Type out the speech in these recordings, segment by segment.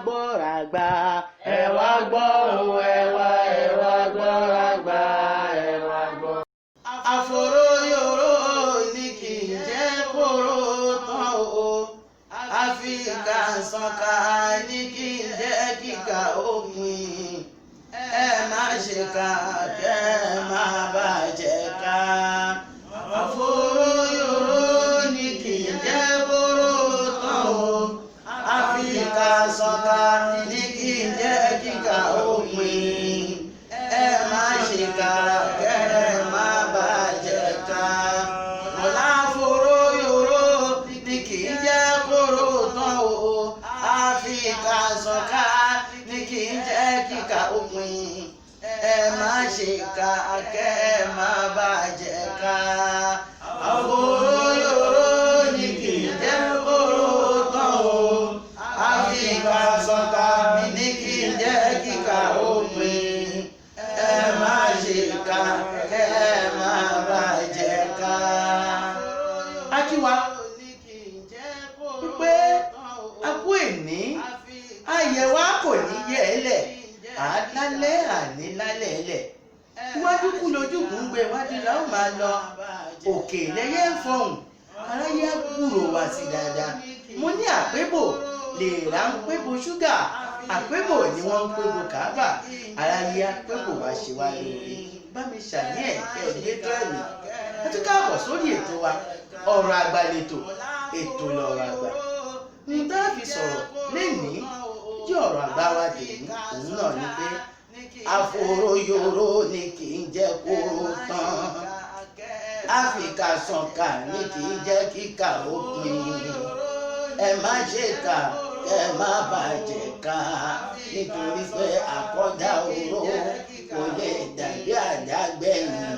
Gbọ́ra gbà, ẹ wá gbọ́ o, ẹ wá, ẹ wá gbọ́ra gbà, ẹ wá gbọ́. Àfòróyòró ní kì í jẹ́ kóró tán o, àfikà sànká ní kì í jẹ́ kíkà òpin. Ẹ má ṣe kà, kẹ́ ẹ má bàjẹ́ ká. Àfòróyòró ní kì í jẹ́ kóró tán o, àfikà sànká ní kì í jẹ́ kíkà òpin. Ẹ má ṣe kà, kẹ́ ẹ má bàjẹ́ ká. Ọ̀làfòróyòró ní kì í jẹ́ kóró tán o, àfikà sànká ní kì í jẹ́ kíkà òpin. Ẹ má ṣe kà, kẹ́ ẹ má bàjẹ́ ká. Àfòróyòró ní kì í jẹ́ kóró tán o, àfikà sànká ní kì í jẹ́ kíkà òpin. Ẹ má ṣe kà, kẹ́ ẹ má bàjẹ́ ká. A kí wa wípé a kú èní, ayẹ̀ wa kò ní yẹ̀ ẹ́ lẹ̀, àálálẹ́ àní lálẹ́ ẹ̀ lẹ̀. Iwájú kú lójúkùn ń gbé, iwájú la ó máa lọ. Òkè lẹ́yẹ ń fọhùn, aráyé á gbúrò wá sí dáadáa. Mo ní àpébò lè rà ń pébò ṣúgà, àpébò ni wọ́n ń pébò kábà, aráyé á pébò wá ṣe wá lóore. Bá mi ṣàní ẹ̀ kẹ́ ẹ gbé tó ẹ̀mí. Ẹ tún káàbọ̀ sórí ètò wa, ọ̀rọ̀ àgbà lètò, ètò lọ̀rọ̀ àgbà. Ní tá a fi sọ̀rọ̀ lénìí jẹ́ ọ̀rọ̀ àgbà wa dèní, òun náà ni pé àfòróyòró ni kì í jẹ́ kóró tán, àfikà sànká ni kì í jẹ́ kíkà ó pin. Ẹ má ṣe kà, kẹ́ ẹ má bàjẹ́ ká, nítorí pé àkọ́dá oró kò lè dàbí àdágbẹ̀yìn.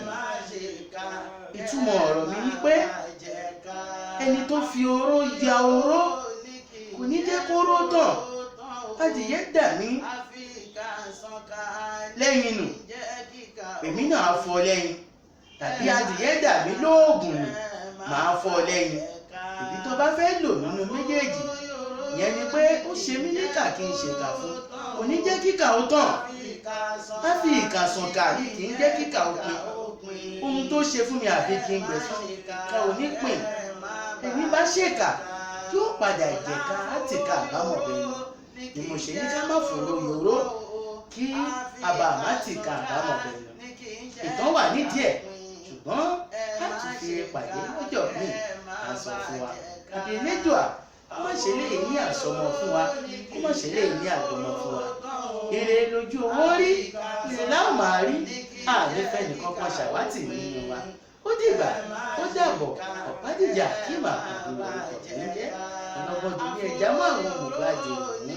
Ìtumọ̀ ọ̀rọ̀ mi ni pé ẹni tó fi oró ya oró kò ní jẹ́ kóró tán. Adìyẹ dà mí lẹ́yìn nù, èmi náà á fọ́ lẹ́yìn, tàbí adìyẹ dà mí lóògùn nù, màá fọ́ lẹ́yìn. Èyí tó bá fẹ́ lò nínú méjèèjì ìyẹn ni pé ó ṣe mí níkà kí n ṣèkà fún, kò ní jẹ́ kíkà ó tàn. Á fi ìkà sànká ní kì í jẹ́ kíkà ó pin. Ohun tó ṣe fún mi àfi kí n gbẹ̀san, ká ò ní pin. Ẹni bá ṣèkà yóò padà jẹ̀ka láti ká àbámọ̀ bẹ́ẹ̀ ni mo ṣe ní ká má fòrò yòró kí àbàmá ti ká àbámọ̀ bẹ́ẹ̀ lọ. Ìtàn wà nídìí ẹ̀, ṣùgbọ́n a tún fi pàdé lọ́jọ́ míì à ń sọ fún wa. Àbí Elédùà kó má ṣe lè ní àsọmọ fún wa, kó má ṣe lè ní àgbọmọ fún wa. Ire lójú owó rí, ire láò máa rí, ànífẹ́ nìkan kan ṣàwátì nínú wa. Ó dìgbà, ó dàbọ̀, ọ̀pá dìjà kí màá kàn ní orúkọ mi jẹ́. Ọlọ́gbọ́n dùn ní ẹja mọ́ àwọn olùgbàdì òun.